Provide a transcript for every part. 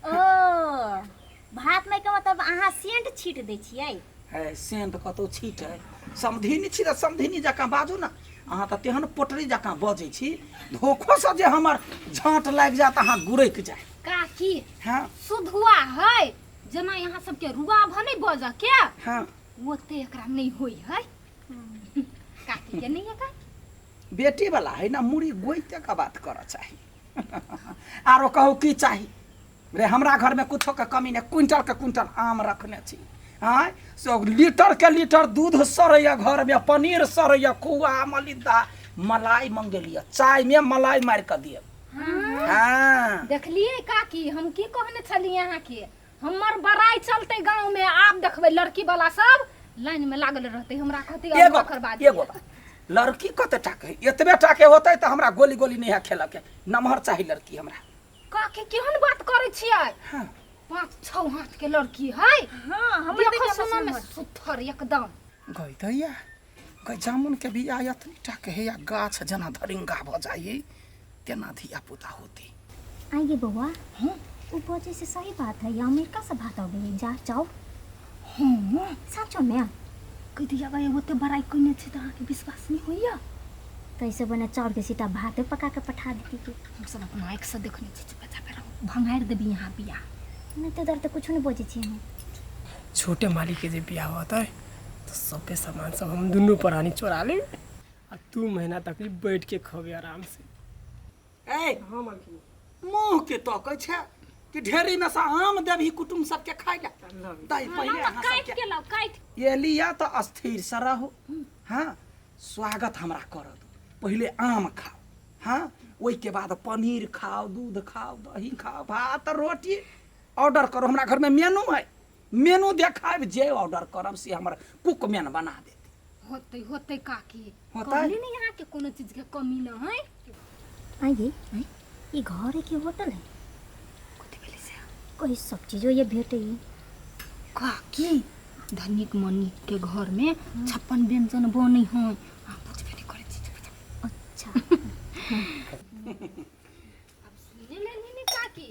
ओ भात में के मतलब अहाँ सेंट छीट दै छियै है सेंट कतौ छीट है समधिनी छी तऽ समधिनी जकाँ बाजू ने अहाँ तऽ तेहन पोटरी जकाँ बजै छी धोखोसँ जे हमर झाँट लागि जायत अहाँ गुरकि जाय काकी हँ सुधुआ है जेना यहाँ सबके रुआ भ नहीं बजऽ के हँ ओते एकरा नहीं होई है काकी के नहीं है काकी बेटी वाला है ना मुड़ी गोइते के बात करऽ चाही आरो कहू की चाही रे हमरा घरमे कुछो के कमी नहि क्विंटल के क्विंटल आम रखने छी आँय से लीटर के लीटर दूध सड़ैया घरमे पनीर सड़ैया खोआ मलिदा मलाई मंगेलियै चायमे मलाई मारि कऽ दिअ हँ देखलिए काकी हम की कहने छलियै अहाँके हमर बड़ाई चलते गांव में आब देखबै लड़की वाला सब लाइन में लागल रहते हमरा कहते एगो अगुआ करबा एगो दिअ बात लड़की कते टा के एतबे टा के होतै तऽ हमरा गोली गोली नहि है खेलऽ के नमहर चाही लड़की हमरा काकी केहन बात करै छियै हाँ पाँच छः हाथ के लड़की है हाँ हमर देखो सुना में सुथर एकदम गई दैया गई जामुन के बिया एतनी टा के है या गाछ जेना धरिंगा भऽ जाइ तेना धिया पुता होती आइए बौआ हाँ ओ बजै से सही बात है अमेरिका से भात अबै है जा जाओ हाँ साँचो में कहि दिया गए ओते बड़ाई कइने छै तऽ अहाँके विश्वास नहि होइया तैसे बने चाउर के सीटा भाते पका के पठा देती के हम सब अपना आँखि से देखने छी चुपचाप रहो भंगारि देबी यहाँ बिया नहि तऽ दर तऽ कुछो नहि बजै छी हम छोटे मालिक के जे बियाह होतै तऽ सबके सामान सब हम दुनू प्राणी चोरा लेब आ तू महीना तक बैठ के खबे आराम से ए हाँ मालकिन मुँह के तकै छै कि ढेरी में से आम देबही कुटुम सबके खाइ ला दही पहिले अहाँ काटि सबके के लाउ काटि ये लिया तऽ स्थिर से रहू हाँ स्वागत हमरा करत पहिले आम खाओ हाँ ओहिके बाद पनीर खाओ दूध खाओ दही खाओ भात रोटी ऑर्डर करो हमरा घरमे मेनू है मेनू देखायब जे ऑर्डर करब से हमर कुक मैन बना देत होतै होतै काकी होतै? कहली ने यहाँ के कोनो चीज के कमी न है आइए ई घर है कि होटल है कथी भेलै से कोई सब चीजो ये भेटे है काकी धनिक मनिक के घर में 56 व्यंजन बनै है अहाँ बुझबे नहि करै छी चुप अच्छा आब सुने लेली ने काकी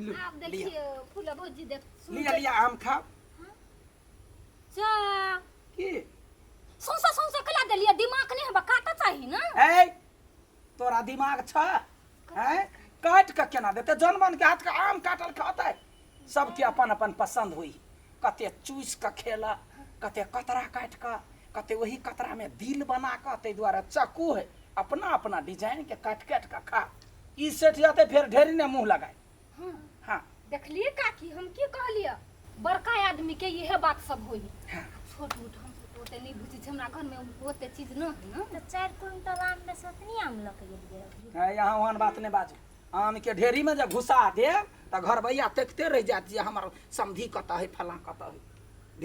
लू, आब देखियौ फूला भौजी देख सुन लिया लिया आम खाओ जा की सौंसा सौंसा कला देलियै दिमाग नहि हेबा काटऽ चाही ने ए तोरा दिमाग छ हैं काट के केना देते जनमन के हाथ के आम काटल खाते सबके अपन अपन पसंद हुई कते चूस के खेला कते कतरा काट के कते वही कतरा में दिल बना के ताहि दुआरे चक्कू है अपना अपना डिजाइन के काट काट के खा ई सेठ जाते फेर ढेरी ने मुंह लगाए हाँ देखलिए काकी हम की कहलिए बड़का आदमी के इहे बात सब होई हाँ। छोट मोट हम सब ओते नहीं बुझै छी हमरा घर में ओते चीज न है न तऽ चारि क्विंटल आम में से ओतनी आम लऽ के गेलियै है, यहाँ ओहन बात नहीं बाजू आम के ढेरी में जब घुसा देब तऽ घरबैया तकिते रहि जायत जे हमर समधी कतऽ है फलाँ कतऽ है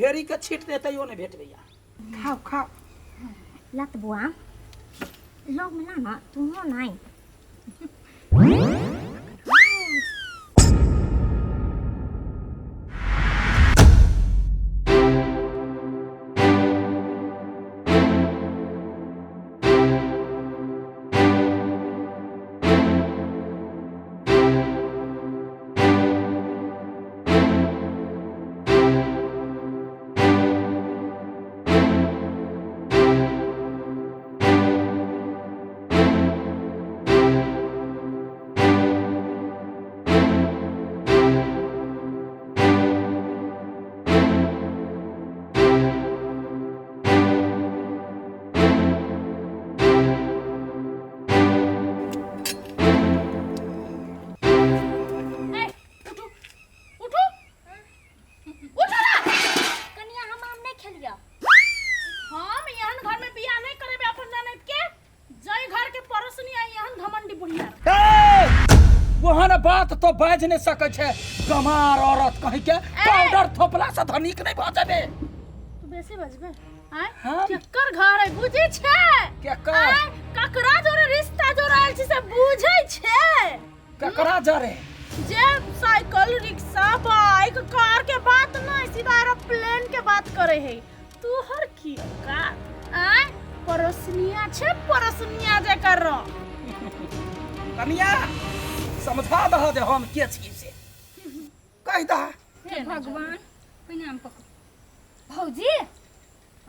ढेरी के छीट दे तैयो नहि भेटबैया खाओ खाओ लत बुआ लग में ला ना तू नहीं ए, उठू उठू उठू ना कनिया हम आम नहीं खेलिया हम एहन घर में बियाह नहीं करेबे अपन ननद के जय घर के पड़ोसनी आई एहन घमंडी बुढ़िया ओहन बात तो बाजि नहि सकै छै गमार औरत कहीं के पाउडर थोपला से धनिक नहि भऽ जेबे तू बेसी बजबे आय हम? केकर घर है बुझै छै केकर? आय ककरा जोरे रिश्ता जोड़ायल छै से बुझै छै ककरा जरे जे साइकिल रिक्शा बाइक कार के बात नहीं सीधा एरोप्लेन के बात करे है तू हर की औकात आय पड़ोसनिया छे पड़ोसनिया जे कर रहो कनिया समझा दह जे हम के छी से कहि दह। हे भगवान, पहिने हम पकड़। भौजी,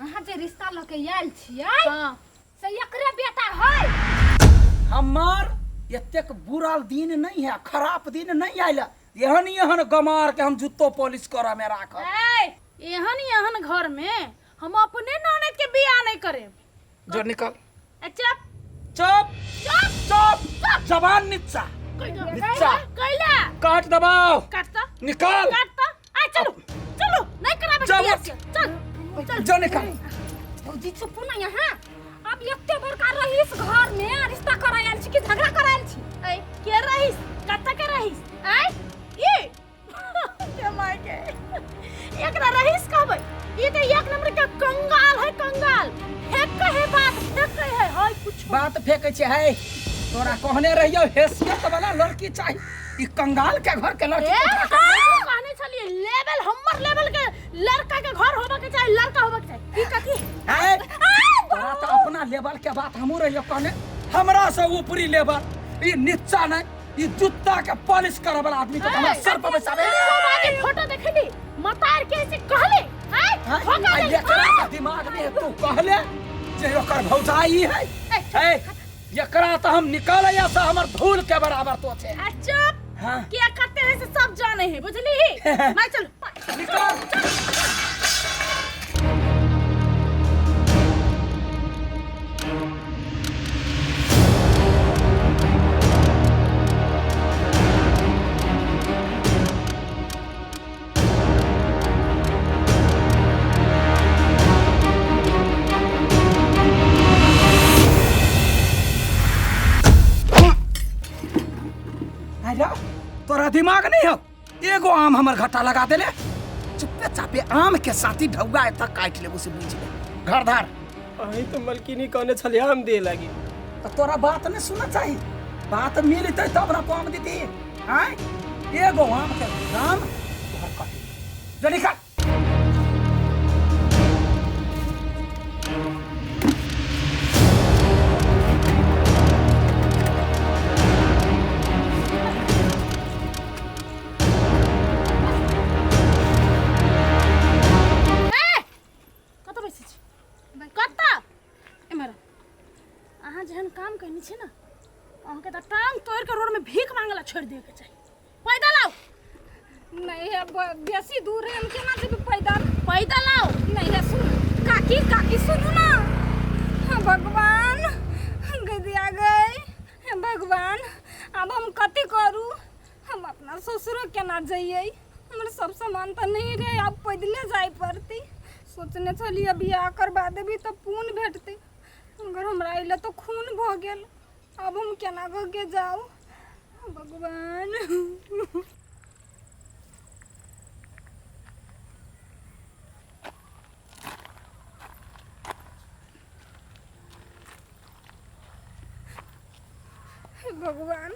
अहाँ जे रिश्ता लऽ के आयल छियै हाँ से एकरे बेटा है। हमर एतेक बुरा दिन नहीं है, खराब दिन नहीं आयल। एहन एहन गमार के हम जुत्तो पॉलिश करऽ में राखब। ए, एहन एहन घर में हम अपने ननद के बियाह नहीं करेब। जो निकल। ए, चुप। चुप चुप, जबान नीचा नीचा। कैला काट दबाओ। काटता। निकाल। काटता। आ चलो चलो, नहीं कराबे चलो। बियाह से। चल चल। जो निकाल। भौजी चुप ना यहाँ। अब एते बड़का रहीस घर में रिश्ता करायल छी कि झगड़ा करायल छी? ए, के रहीस? कत्ता के रहीस? आय ये के माय के एकरा रहीस कहबै? ई त एक नंबर के कंगाल है, कंगाल। फेक है बात, फेक है हाय कुछ बात फेंकै छै। है तोरा कहने रहियो हैसियत वाला लड़की चाही, ई कंगाल के घर के लड़की ए, के उठा के- हाँ, कहने छलिए लेवल, हमर लेवल के लड़का के घर होबा के चाही, लड़का होबा के चाही। ई कथी है? तोरा तऽ अपना लेवल के बात हमहूँ रहियो कहने, हमरा से ऊपरी लेवल, ई नीचा नहीं, ई जूता के पॉलिश करे वाला आदमी के हमरा सर पर बैसाबे। आगे फोटो देखली मतार के ऐसे कहले हैं हाँ, धोखा आ देली। एकरा के दिमाग में तू कहले जे ओकर भौजाई है। है एकरा तऽ हम निकाले से हमर धूल के बराबर तो छै। आ चुप। हाँ। क्या करते हैं से सब जाने हैं, बुझली? मैं चल। निकाल। अरे तोरा दिमाग नहीं हो? एगो आम हमर घाटा लगा देले। चुप्पे चापे आम के साथी ढौआ एतऽ काटि लेबो से बुझि ले। घर धार। अहीं तो मलकिनी कहने छलियै आम दे लागी। तऽ तोरा बात नहीं सुनना चाही, बात मिलतै तब ना आम देती। आय एगो आम के दाम तोहर कटी जो निकाल। ए, कतऽ बैसै छी? कतऽ? एम्हर अहाँ जेहन काम कयने छी ने, अहाँके तऽ टांग तोड़ि कऽ रोडमे भीख मांगऽ लए छोड़ि दियके चाही। पैदल आउ। नहीं है, बेसी दूर है, हम केना जेबै पैदल? पैदल आउ। नहीं है, सुन काकी, काकी सुनू ना। हाँ, भगवान गदिया गए। हे भगवान, अब हम कथी करू? हम अपना ससुरो केना जइयै? हमर सब सामान तऽ नहीं रहे, आब पैदले जाय पड़तै। सोचने छलियै बियाह करबा देबी तऽ पुण्य भेटतै, मगर हमरा अइले तऽ खून भऽ गेल। आब हम केना कऽ के जाउ? भगवान। हे भगवान,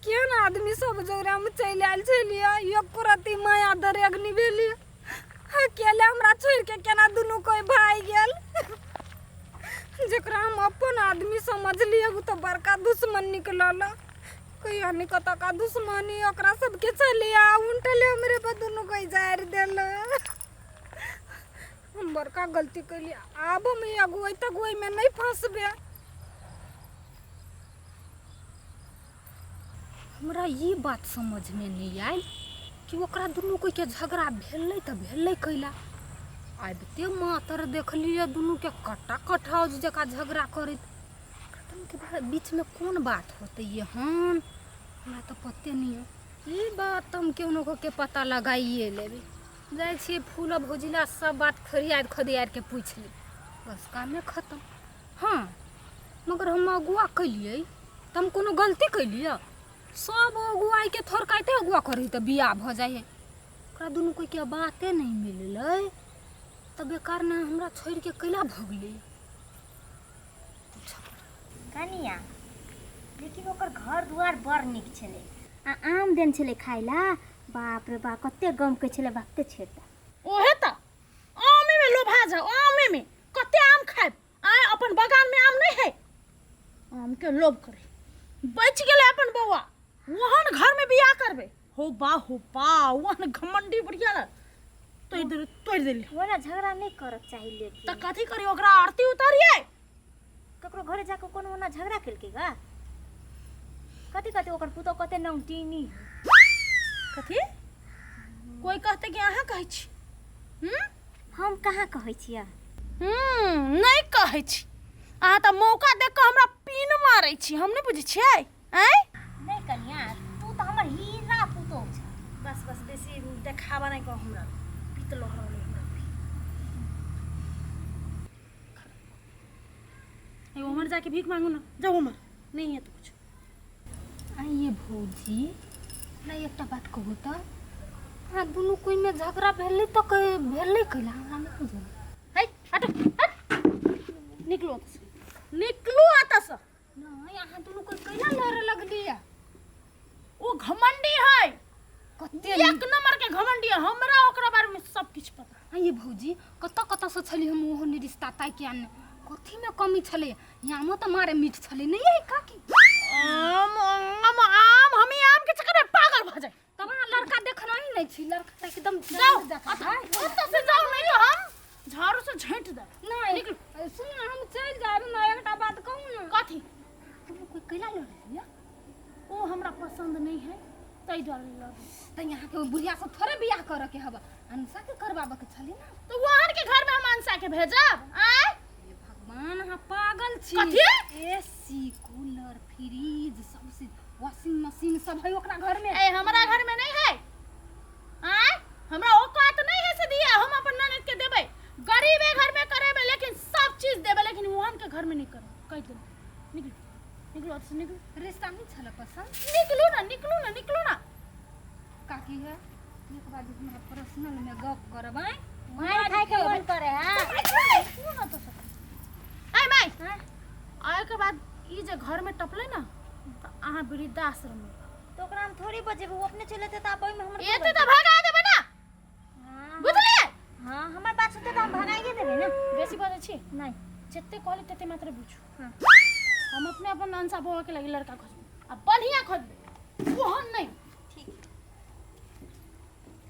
केहन आदमी सब जोड़ामे चलि आयल छलियै, एको रत्ती माया दरेग नहि भेलै। अकेले हमरा छोड़ि के केना दुनू कोइ भागि गेल? जकरा हम अपन आदमी समझलियै ओ तऽ बड़का दुश्मन निकलल। कहिया नहि कतका दुश्मनी ओकरा सबके छलियै, आ उनटले हमरे पर दुनू कोइ जारि देल। हम बड़का गलती केलियै, आब हम ई अगुआइ तगुआइमे नहि फँसबै। हमरा ई बात समझमे नहि आयल कि ओकरा दुनू कोइके झगड़ा भेलै तऽ भेलै कैला? आबिते मातर देखलियै दुनूके कट्टा कठाउज जकाँ झगड़ा करैत। ओकरा दुनूके बीचमे कोन बात होतै एहन, हमरा तऽ पते नहि यऽ। ई बात तऽ हम केहनो कऽ के पता लगाइए लेबै। जाइ छियै फूल आ भौजिला सब बात खोरियारि खोदियारि के पूछि लेबै, बस कामे खतम। हँ, मगर हम अगुआ केलियै तऽ हम कोनो गलती केलियै? सब अगुआइके थोड़काइते अगुआ करै तऽ बियाह भऽ जाइ हइ। ओकरा दुनू कोइके बाते नहि मिललै तऽ बेकार ने हमरा छोड़िके कैला भगलै? कनिया, लेकिन ओकर घर दुआर बड़ नीक छलै आ आम देन छलै खाइ ला। बाप रे बाप, कते गमकै छलै, बापते छेड़ता। ओहे तऽ आमे में लोभा जाओ, आमे में कते आम खायब? आय अपन बगान में आम नहीं है? आम के लोभ करे बच गेलै अपन बौआ। ओहन घर में बियाह करबै। हो बा हो बा, वहन घमंडी बुढ़िया ला तोड़ देली, तोड़ देली। ओना झगड़ा नहीं करक चाही, लेकिन त कथी करी, ओकरा आरती उतारिए? ककरो घरे जाके कोनो ओना झगड़ा केलकै गा? कथी कथी ओकर पुतोह कते नौटीनी। कथी कोई कहते कि अहाँ कहै छी? हम कहाँ कहै छियै? नहीं कहै छी। अहाँ तऽ मौका देख कऽ हमरा पीन मारै छी, हम नहि बुझै छियै। आँय नहीं कनिया, तू तऽ हमर हीरा पुतोह छ। बस बस, बेसी देखावा नहीं कह, हमरा पीत लहरल हमरा। ए उमर जाके भीख मांगू ना, जाओ उमर, नहीं है तो कुछ। आइए भौजी, हमरा एकटा बात कहू तऽ, अहाँ दुनू कोइमे झगड़ा भेलै तऽ भेलै कैला, हमरा नहि बुझल। है हट हट, निकलो ओतऽ से, निकलू ओतऽ से। नहि, अहाँ दुनू कोइ कैला लड़ऽ लगलियै? ओ घमंडी है। कते एक नंबर के घमंडी है, हमरा ओकरा बारे में सब किछु पता। आइए भौजी, कतऽ कतऽसँ छली हम ओहो रिश्ता ताकि आनने, कथीमे कमी छलै? आमो तऽ मारे मीठ छलै नहि यै काकी? आम आम आम, हम ई आम के चक्कर में पागल भऽ जाए। तब अहाँ लड़का देखना ही नहि छी, लड़का तऽ एकदम जाओ जकाँ है। ओतऽ से जाओ, नहीं तो हम झाड़ू से झेंट देब। नहि निकलू। सुन ने, हम चलि जायब ने, एकटा बात कहू ने। कथी? दुनू कोइ कैला लड़ैया? ओ हमरा पसंद नहीं है ताहि दुआरे लड़बै। तऽ यहाँके ओहि बुढ़िया सब थोड़े बियाह करऽ के हबऽ, अनुषा के करबाबऽ के छलै ने। तो वहन के घर में हम अंशा के भेजब? आय हे भगवान, अहाँ पागल छी? कथी? एसी, कूलर, फ्रिज, सब चीज, वॉशिंग मशीन सब है ओकरा घर में। ए हमरा घर में नहीं है। आय हमरा औकात नहीं है से दिया, हम अपन ननद के देबै, गरीबे घर में करेबै, लेकिन सब चीज देबै, लेकिन वहन के घर में नहीं करब, कहि देबै। निकलू निकलू ओतऽ से, निकलू। रिश्ता नहीं छलै पसंद? निकलू ना, निकलू ना, निकलू ना। काकी है, एक बार हमरा पर्सनल में गप करब। आँय मार खाय के मन करे? हां, निकलू ना तो सब। आय माय, आय के बाद ई जे घर में टपले ना तऽ अहाँ वृद्धाश्रम में। तो ओकरा हम थोड़ी बजेबै, ओ अपने चले जेतै तऽ आब ओहिमे हमर की एते गलती? तऽ भगा देबै ना। हाँ, बुझलियै? हाँ, हमर बात सुनते तऽ हम भगाइए देबै ने। बेसी बजै छी? नहीं। जते कहली तते मात्र बुझू। हाँ। हम अपने अपन अंशा बौआ के लगी लड़का खोजबै आ बढ़िया खोजबै, ओहन नहीं।